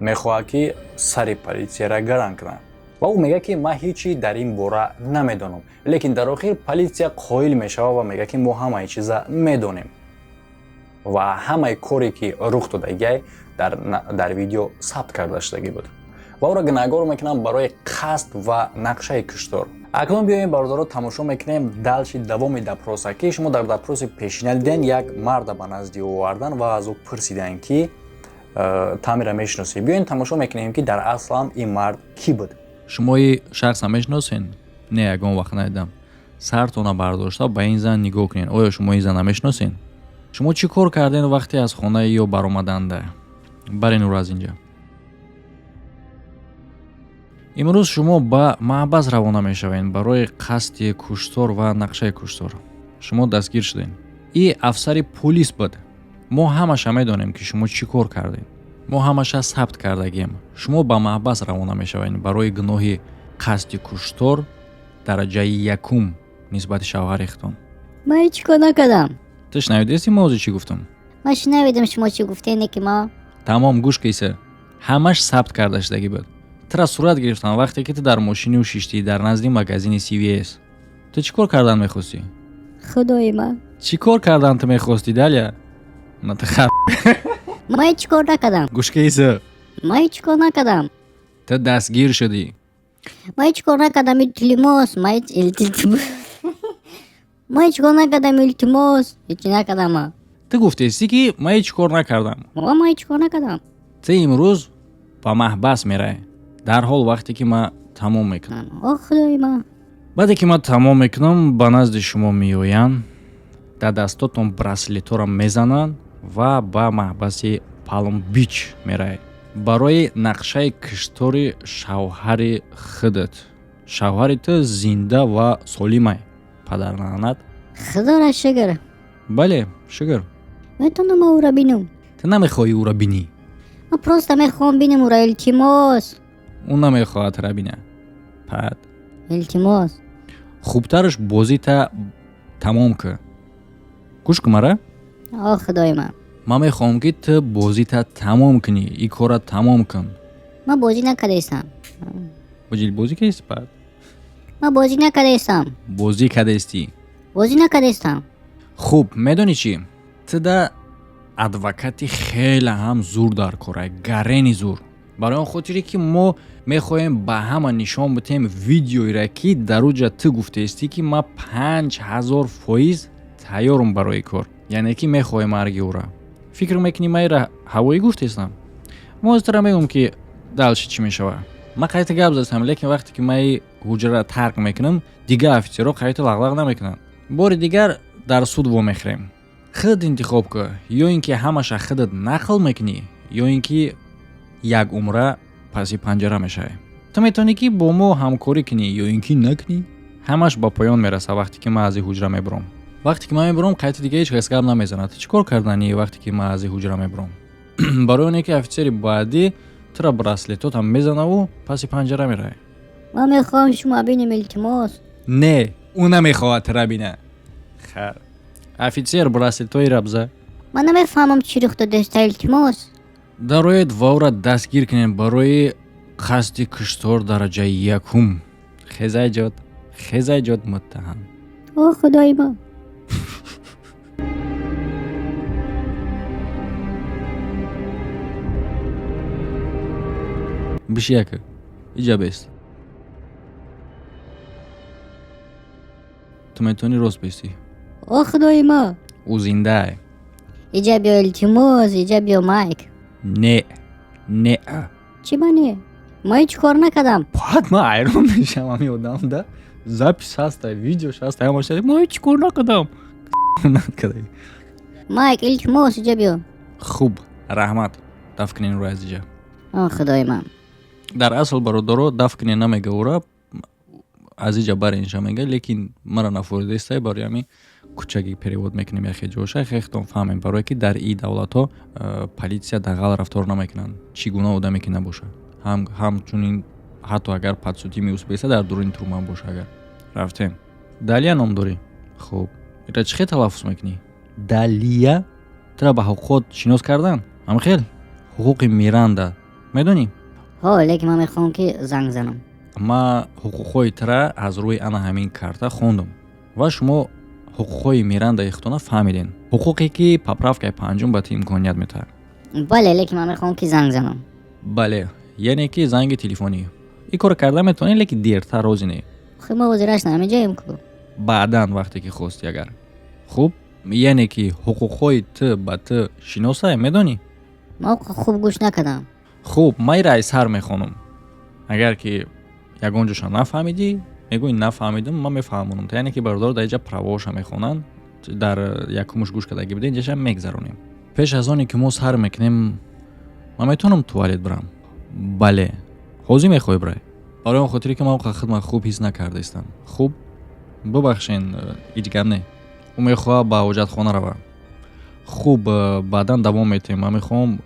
S1: Мехоҳад, ки сари полисияра гаран кунад, ва ӯ мегӯяд, ки ман ҳечи дар ин бора намедонам. Лекин дар охир полисия қоил мешавад ва мегӯяд, ки мо ҳамаи чиза медонем ва ҳамаи коре, ки рух додагиай, дар видео сабт карда шудагӣ буд ва ӯро гунаҳгор мекунанд барои қасд ва нақшаи куштор. Акнун биёем, бародаро, тамошо мекунем дальше давоми допроса, ки шумо дар допроси пешина диден, як марда ба назди ӯ овардан ва аз ӯ пурсиданд, ки Тамира мешиносӣ. Биёем, тамошо мекунем, ки дар аслам ин мард кӣ буд.
S3: Шумои шахса мешиносен? Не, ягон вақт надидам. Сартона бардошта ба ин зан нигоҳ кунед. Оё шумо ин зана мешиносен? Шумо чӣ кор карден вақте аз хонаи ё баромаданда? Барен ӯро аз инҷа. Имрӯз шумо ба маҳбас равона мешавед барои қасди куштор ва нақшаи куштор. Шумо дастгир шудед. И афсари пулис буд. Мо ҳамаша медонем, ки шумо чӣ кор кардед. Мо ҳамаша сабт кардагем. Шумо ба маҳбас равона мешавед барои гуноҳи қасди куштор дараҷаи якум нисбати шавҳари худтон.
S4: Ман ҳеҷ кор накардам.
S3: Ту шунавидести, мо ҳозир чӣ гуфтам?
S4: Ман шунавидам, шумо чӣ гуфтене, ки ма
S3: Тамом, гӯш киса. Ҳамаш сабт карда шудагӣ буд. Тура сурат гирифтам, вақте ки ту дар мошини ӯ шиштӣ дар назди магазини CVS. Ту чӣ кор кардан мехостӣ?
S4: Худои ман!
S3: Чӣ кор кардан ту мехостӣ, Даля? На, ту хар.
S4: Ман ҳеҷ кор накардам.
S3: Гӯш киса.
S4: Ман ҳеҷ кор накардам.
S3: Ту дастгир шудӣ.
S4: Ман ҳеҷ кор накардам, илтимос. Ман ҳеҷ, илтимос, ман ҳеҷ кор накардам, илтимос, ҳеҷ накардам ман.
S3: Ту гуфтестӣ, ки ман ҳеҷ кор накардам.
S4: Ман ҳеҷ кор накардам.
S3: Ту имрӯз ба маҳбас меравӣ дарҳол, вақте ки ман тамом мекунам.
S4: О, худои ман!
S3: Баъде ки ман тамом мекунам, ба назди шумо меоянд, дар дастотон браслетҳоро мезананд ва ба маҳбаси Палм Бич меравӣ барои нақшаи киштори шавҳари худат. Шавҳари ту зинда ва солимай, падарнанат.
S4: Худоро шукр.
S3: Бале, шукр.
S4: Метавонам ман ӯро бинам?
S3: Ту намехоҳӣ ӯро бинӣ.
S4: Ман просто мехоҳам бинам ӯро, илтимос.
S3: Ӯ намехоҳад тура бина, пад.
S4: Илтимос.
S3: Хубтараш бозита тамом кун. Гӯш кун мара.
S4: О, худои ман!
S3: Ман мехоҳам, ки ту бозита тамом кунӣ, ин корра тамом кун.
S4: Ман бозӣ накардаистам.
S3: Боҷил, бозӣ кардисти, пад.
S4: Ман бозӣ накардаистам.
S3: Бозӣ кардастӣ.
S4: Бозӣ накардаистам.
S3: Хуб, медонӣ чӣ? Ту да адвокати хеле ҳам зур дар корай, гарени зур, барои он хотире ки мо мехоҳем ба ҳама нишон бидиҳем видеоеро, ки дар уҷа ту гуфтаистӣ, ки ман 5000% тайёрам барои кор, яъне ки мехоҳем марги ӯра. Фикр мекунӣ, ман ира ҳавоӣ гуфтаистам? Мо ҳозир тура мегӯм, ки дальше чӣ мешавад. Ман қайта гап застам, лекин вақте ки ман и ҳуҷраро тарк мекунам, дигар офитсерҳо қайта лағлағ намекунанд. Бори дигар дар суд вомехӯрем. Худ интихоб кун: ё ин ки ҳамаша худат нақл мекунӣ, ё ин ки як умра паси панҷара мешавӣ. Ту метавонӣ, ки бо мо ҳамкорӣ кунӣ, ё ин ки накунӣ. Ҳамаш ба поён мерасад, вақте ки ман аз ин ҳуҷра мебурам. Вақте ки ман мебурам, қайти дига ҳеҷ кас гап намезанад. Ту чӣ кор карданӣ, вақте ки ман аз ин ҳуҷра мебурам? Барои оне ки офитсери баъдӣ тура браслетотам мезанаву паси панҷара меравӣ.
S4: Ман мехоҳам шумо бинем, илтимос.
S3: Не, ӯ намехоҳад тура бина, хар. Офитсер, браслетҳои биза.
S4: Ман намефаҳмам, чӣ рух додааста, илтимос.
S3: Дароед ва ӯра дастгир кунед барои қасди куштор дараҷаи якум. Хезайҷод, хезайҷод, муттаҳам.
S4: О, худои ман!
S3: Биши, яка иҷа бест. Ту метавонӣ рост бестӣ.
S4: О, худои ман!
S3: Ӯ зиндае.
S4: Иҷа биё, илтимос, иҷа биё, Майк.
S3: Не, не.
S4: Чӣ ба не? Ман ҳеҷ кор накардам.
S3: Баъд ман ҳайрон мешавам, ами одам да запись ҳаста, видеош ҳаста, ҳамаш. Ман ҳеҷ кор накардам. Накардаи.
S4: Майк, илтимос, иҷа биё.
S3: Хуб, раҳмат. Дафт кунен ӯро аз иҷа.
S4: О, худои ман!
S3: Дар асл, бародаро, дафт кунен намега, ӯра аз иҷа баренша мега, лекин мара нафоридаистай, барои ҳамин кучаги перевод мекунем яхе ҷоша, хехтон фаҳмем, барое ки дар и давлатҳо полиция дағал рафтор намекунанд, чӣ гуна одаме ки набошад, ҳамчунин ҳатто агар подсудимый беста, дар дуруни тюрьма боша. Агар рафтем, Далия ном дорӣ. Хуб, ира чӣ хел талаффуз мекунӣ? Далия. Тура ба ҳуқуқот шинос кардан, ҳамхел ҳуқуқи Миранда. Медонӣ?
S4: Ҳо, лекин ман мехоҳам, ки занг занам.
S3: Ман ҳуқуқҳои тра аз рӯи ана ҳамин карта хондум ва шумо ҳуқуқҳои Мирандаи худтона фаҳмидем, ҳуқуқе ки поправкаи панҷум ба ту имконият метаҳад.
S4: Бале, лекин ман мехоҳам, ки занг занам.
S3: Бале, яъне ки занги телефонӣ. Ин корро карда метавонӣ, лекин дертар, розӣ не?
S4: Хуб, мо ҳозираш ҳаминҷоем ку.
S3: Баъдан, вақте ки хости агар. Хуб, яъне ки ҳуқуқҳои ту ба ту шиносай, медонӣ?
S4: Ман хуб гӯш накардам.
S3: Хуб, ман ира аз сар мехонам. Агар ки ягон ҷоша нафаҳмидӣ, мегӯӣ: «Нафаҳмидам», ман мефаҳмонам. Яъне ки бародар, дар инҷа правоша мехонанд. Дар якумуш гӯш кардагӣ будем, инҷаша мегзаронем. Пеш аз оне ки мо сар мекунем, ман метавонам туалет бирам? Бале, ҳозир мехоҳӣ бирай? Барои он хотире ки ман худма хуб ҳис накардаистам. Хуб, бубахшен, ҳеҷ гап не, ӯ мехоҳад ба ҳоҷатхона равад. Хуб, баъдан давом метиҳем. Ман мехоҳам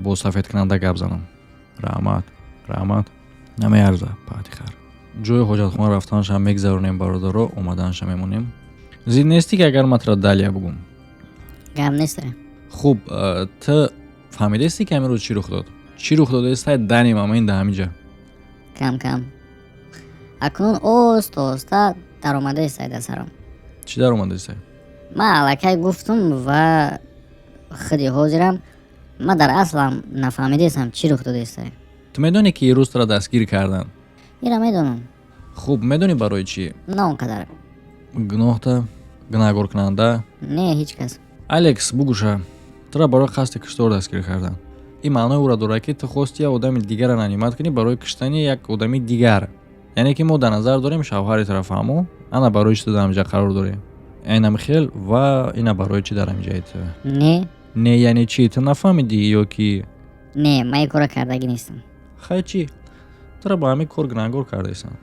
S3: бо сафедкунанда гап занам. Раҳмат, раҳмат, намеарза паҳти хар. Ҷои ҳоҷатхона рафтанашам мегзаронем, бародаро, омаданаша мемонем. Зид нестӣ, ки агар ман туро Далия бугум?
S4: Гап нест.
S3: Хуб, ту фаҳмидаистӣ, ки ҳамин рӯз чӣ рух дод, чӣ рух додаистай? Дани мамин да ҳаминҷа.
S4: Кам кам акнун оҳиста оҳиста даромадаистай дар сарам.
S3: Чӣ даромадаистай?
S4: Ман аллакай гуфтум ва худи ҳозирам ман дар аслам нафаҳмидаистам, чӣ рух додаистай.
S3: Ту медонӣ, ки ирӯз туро дастгир карданд?
S4: Ира медонам.
S3: Хуб, медонӣ барои чӣ?
S4: На он қадар.
S3: Гуноҳта гунаҳгоркунанда?
S4: Не, ҳеҷ кас.
S3: Алекс, бугӯша, туро барои қасди киштор дастгир карданд. Ин маънои ӯро дорад, ки ту хости як одами дигарро нанимать кунӣ барои киштани як одами дигар. Яъне ки мо дар назар дорем шавҳари туро, фаҳмо? Ана барои чӣ ту дар ҳаминҷа қарор дорӣ, инам хел ва ина барои чӣ дар ҳаминҷаи ту.
S4: Не.
S3: Не, яъне чӣ? Ту нафаҳмидӣ ё ки?
S4: Не, ман ин корро кардагӣ нестам.
S3: Хай, чӣ? Туро ба ҳамин кор гунаҳгор кардаистанд.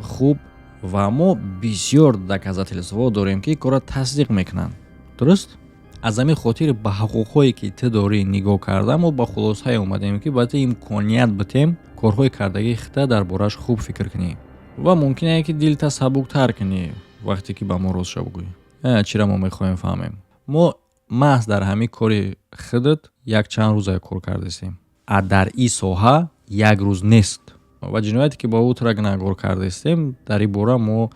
S3: Хуб, ва мо бисёр доказательство дорем, ки корро тасдиқ мекунанд, дуруст? Аз ҳамин хотир ба ҳуқуқҳое, ки ту дорӣ, нигоҳ карда, мо ба хулосае омадем, ки ба ту имконият битем корҳои кардагии хита дар борааш хуб фикр кунӣ ва мумкин е, ки дилта сабуктар кунӣ, вақте ки ба мо ростша бигӯӣ. Чира мо мехоҳем фаҳмем? Мо маҳз дар ҳамин кори худат як чанд рӯза кор кардаистем, а дар ин соҳа як рӯз нест. Ва ҷинояте, ки ба ӯ тура гунаҳгор кардаистем, дар ин бора мо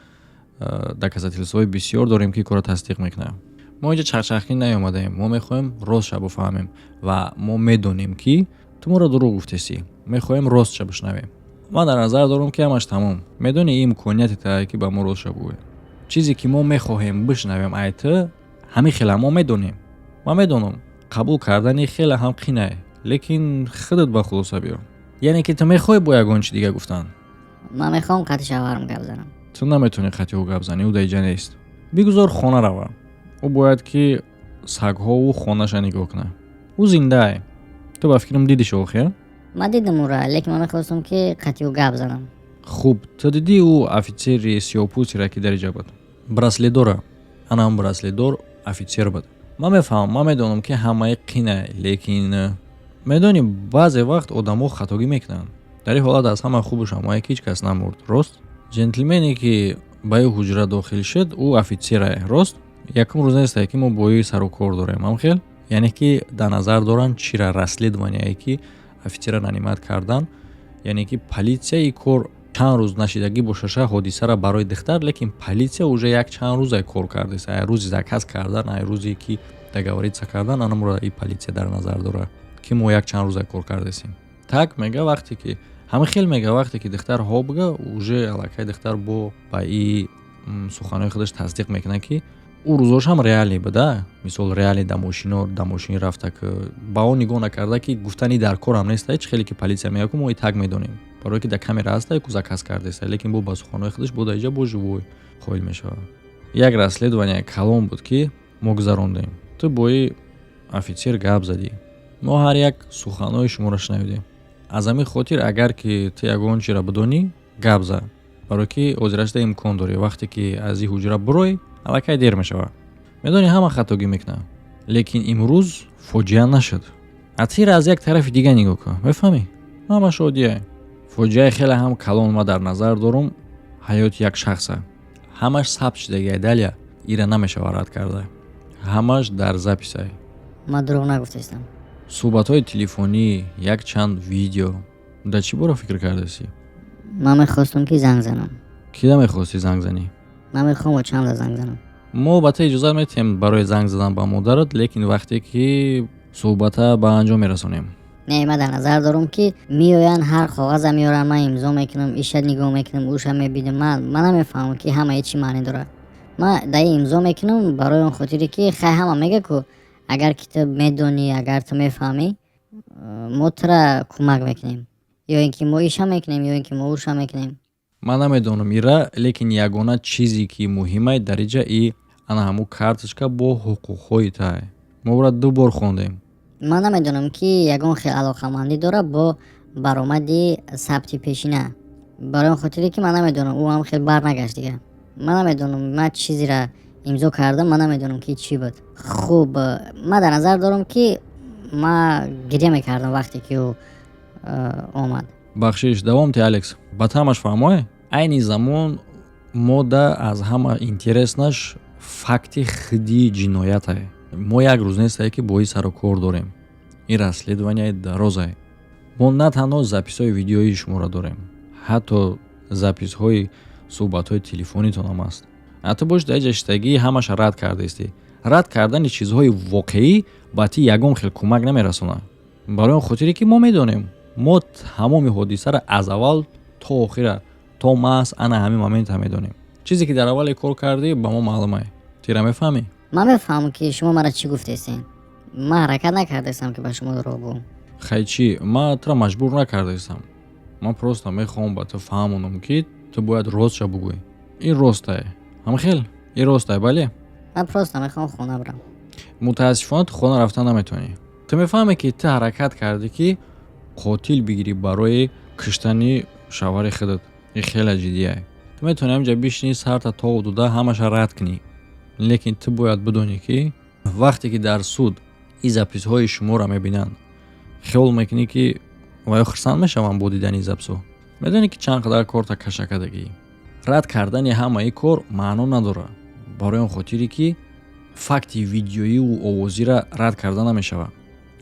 S3: доказательствои бисёр дорем, ки корро тасдиқ мекунад. Мо инҷа чахчахкӣ наёмадаем, мо мехоҳем ростша бифаҳмем ва мо медонем, ки ту моро дурӯғ гуфтесӣ. Мехоҳем ростша бишнавем. Ман дар назар дорам, ки ҳамаш тамом. Медонӣ, ин имконияте тае, ки ба мо ростша бигӯӣ. Чизе, ки мо мехоҳем бишнавем ай ту, ҳамин хела мо медонем. Ман медонам, қабул кардани хеле ҳам қинае, лекин худат ба хулоса биё. Яъне ки ту мехоҳӣ бо ягон чи дига гуфтан?
S4: Ман мехоҳам қати шавҳарам гап занам.
S3: Ту наметавонӣ қати ӯ гап занӣ, ӯ дар иҷа нест. Бигузор хона рава. Ӯ бояд ки сагҳову хонаша нигоҳ кунад. Ӯ зиндае. Ту ба фикрам дидиш охир?
S4: Ман дидам ӯра, лекин ман мехостам, ки қати ӯ гап занам.
S3: Хуб, ту дидӣ ӯ офитсери сиёҳпӯстеро, ки дар иҷа буд, браслетдора? Ана ҳам браслетдор офитсер буд. Ман мефаҳмам, ман медонам, ки ҳамаи қинае, лекин медонӣ, баъзе вақт одамо хатогӣ мекунанд. Дар ин ҳолат аз ҳама хубуш ҳамое, ки ҳеҷ кас намурд, рост? Ҷентлмене, ки ба ин ҳуҷра дохил шуд, ӯ офитсерае, рост? Якум рӯз нестае, ки мо бо ӯ сару кор дорем, ҳамхел? Яъне ки дар назар доранд чира? Расследованияе, ки офитсера нанимать кардан, яъне ки полисия ин кор чанд рӯз нашидагӣ бошаша ҳодисара барои духтар, лекин полисия уже як чанд рӯзе кор кардааст, ай рӯзи заказ кардан, ай рӯзе, ки договориться кардан. Анамро и полисия дар назар дорад, ки мо як чанд рӯзе кор кардастем. Так мега, вақте ки ҳама хел мега, вақте ки духтар ҳо бига, уже аллакай духтар бо ба и суханҳои худаш тасдиқ мекунад, ки ӯ рӯзошам реалӣ буда. Мисол, реалӣ да мошино, да мошин рафта, ки ба он нигоҳ накарда, ки гуфтани дар корам неста. Чӣ хеле ки полисия мега, ку мо и так медонем, барое ки да камера ҳаста, ку заказ кардаста, лекин бо ба суханҳои худаш бо даиҷа бо живой қоил мешавад. Як расследование калон буд, ки мо гузарондем. Ту бо и офитсер гап задӣ, мо ҳар як суханҳои шуморо шунавидем. Аз ҳамин хотир, агар ки ту ягон чиро бидонӣ, гап зад, барое ки ҳозирашда имкон дорӣ. Вақте ки аз ин ҳуҷра бурой, аллакай дер мешавад. Медонӣ, ҳама хатогӣ мекунад, лекин имрӯз фоҷиа нашуд. Атира аз як тарафи дига нигоҳ кун, мефаҳмӣ, ҳама шодия. Фоҷиаи хеле ҳам калон ма дар назар дорум, ҳаёти як шахса. Ҳамаш сабт шудагиай, Далия, ира намешава рад карда, ҳамаш дар записай.
S4: Ман дурӯғ нагуфтаистам.
S3: Суҳбатҳои телефонӣ, якчанд видео. Дар чӣ бора фикр кардасӣ?
S4: Ман мехостам, ки занг занам.
S3: Кида мехостӣ занг занӣ?
S4: Ман мехоҳам очамда занг занам.
S3: Мо ба ту иҷозат метиҳем барои занг задан ба модарат, лекин вақте ки суҳбата ба анҷом мерасонем.
S4: Не, ман дар назар дорам, ки меоянд, ҳар коғаза меоранд, ман имзо мекунам, иша нигоҳ мекунам, уша мебинам. Ман намефаҳмам, ки ҳамаи чӣ маъне дорад. Ман дар ин имзо мекунам барои он хотире, ки хай, ҳама мега ку, агар ки ту медонӣ, агар ту мефаҳмӣ, мо тура кӯмак мекунем, ё ин ки мо иша мекунем, ё ин ки мо уша мекунем.
S3: Ман намедонам ира, лекин ягона чизе ки муҳимай дар иҷа и ана ҳамун карточка бо ҳуқуқҳои тай. Мо ӯра ду бор хондем.
S4: Ман намедонам, ки ягон хел алоқамандӣ дорад бо баромади сабти пешина, барои он хотире ки ман намедонам, ӯ ҳам хел барнагашт дига. Ман намедонам, ман чизеро имзо кардам, ман намедонам, ки чӣ буд. Хуб, ман дар назар дорам, ки ман гиря мекардам, вақте ки ӯ омад.
S3: Бахшиш, давом ти, Алекс. Ба таҳамаш фаҳмое. Айни замон мода аз ҳама интереснаш факти хиди ҷиноятае. Мо як рӯз нестае, ки бо ин сару кор дорем. Ин расследования и дарозае. Мо на танҳо запись ҳои видеоии шуморо дорем, ҳатто запись ҳои суҳбатҳои телефонитонам аст. А ту бош, дар ҷаштагӣ ҳамаша рад кардаистӣ. Рад кардани чизҳои воқеӣ ба ти ягон хел кӯмак намерасонад, барои он хотире ки мо медонем, мо тамоми ҳодисаро аз аввал то охира, то маҳз ана ҳамин момент а медонем. Чизе ки дар аввале кор кардӣ, ба мо маълумае. Тира мефаҳмӣ?
S4: Ман мефаҳмам, ки шумо маро чӣ гуфтестен. Ман ҳаракат накардаистам, ки ба шумо дурӯғ гӯям.
S3: Хай, чӣ, ман туро маҷбур накардаистам. Ман просто мехоҳам ба ту фаҳмонам, ки ту бояд ростша бугӯӣ. Ин ростае, ҳамхел, ин ростае, бале?
S4: Ман просто мехоҳам хона бирам.
S3: Мутаассифона, ту хона рафтан наметавонӣ. Ту мефаҳмӣ, ки ту ҳаракат кардӣ, ки қотил бигирӣ барои куштани шавҳари худат. Ин хеле ҷиддие. Ту метавонӣ ҳаминҷа бишинӣ, сарта тоғ дода, ҳамаша рад кунӣ, лекин ту бояд бидонӣ, ки вақте ки дар суд ин запись ҳои шуморо мебинанд, хиёл мекунӣ, ки ваё хурсанд мешаванд бо дидани запись ҳо? Медонӣ, ки чанд қадар корта кашакадагӣ? Рад кардани ҳамаи кор маъно надорад, барои он хотире ки факти видеоиву овозиро рад карда намешавад,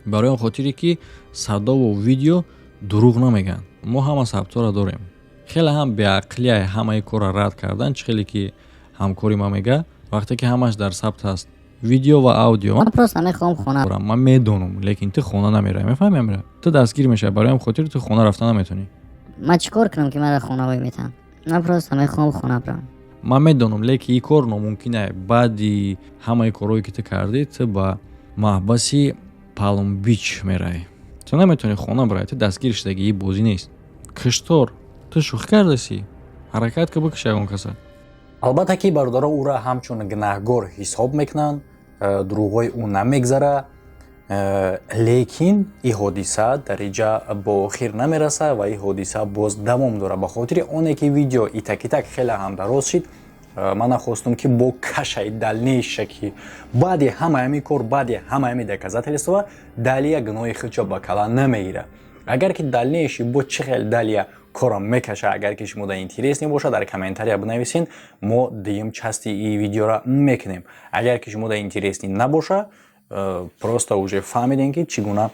S3: барои он хотире ки садову видео дурӯғ намегӯянд. Мо ҳама сабтҳоро дорем. Хеле ҳам беақлия ҳамаи корро рад кардан, чӣ хеле ки ҳамкори ман мега, вақте ки ҳамаш дар сабт ҳаст, видео ва аудио.
S4: Ман просто мехоҳам хона.
S3: Ман медонам, лекин ту хона намеравӣ, мефаҳми, амира? Ту дастгир мешавӣ, барои ҳам хотир ту хона рафта наметавонӣ.
S4: Ман чӣ кор кунам, ки маро хона вой метаҳанд? Ман просто мехоҳам хона бирам.
S3: Ман медонам, лекин ин кор номумкин е. Баъди ҳамаи корҳое, ки ту кардӣ, ту ба маҳбаси Палмбич меравӣ. Ту наметавонӣ хона биравӣ, ту дастгир шудагӣ. Ин бозӣ нест. Киштор, ту шӯхӣ кардасӣ? Ҳаракат ки бикуши ягон каса.
S1: Албатта ки, бародаро, ӯра ҳамчун гунаҳгор ҳисоб мекунанд, дурӯғҳои ӯ намегзара, лекин ин ҳодиса дар иҷа бо охир намерасад ва ин ҳодиса боз давом дорад. Ба хотири оне ки видео итак-итак хеле ҳам дароз шид, ман нахостум, ки бо кашаи дальнейшее, ки баъди ҳамаи ҳамин кор, баъди ҳамаи ҳамин доказательства Далия гуноҳи худшо ба кала намегирад. Агар ки дальнейший бо чӣ хел Далия корам мекаша, агар ки шумо да интересный бошад, дар комментария бинависен, мо дуюм части и видеора мекунем. Агар ки шумо да интересный набоша, просто уже фаҳмидем, ки чӣ гуна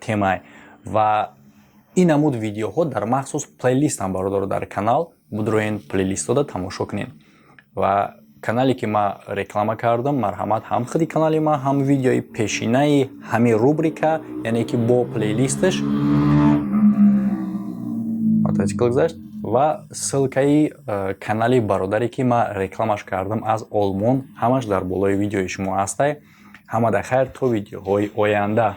S1: темае ва ин намуд видеоҳо дар махсус плейлист ам, бародаро, дар канал будроен, плейлистҳода тамошо кунед. Ва канале ки ман реклама кардам, марҳамат, ҳам худи канали ман, ҳам видеои пешинаи ҳамин рубрика, яъне ки бо плейлисташ мотоцикл гузашт, ва ссылка и канали бародаре, ки ман рекламаш кардам аз Олмон, ҳамаш дар болои видеои шумо ҳастай. Ҳамада хайр, то видеоҳои оянда.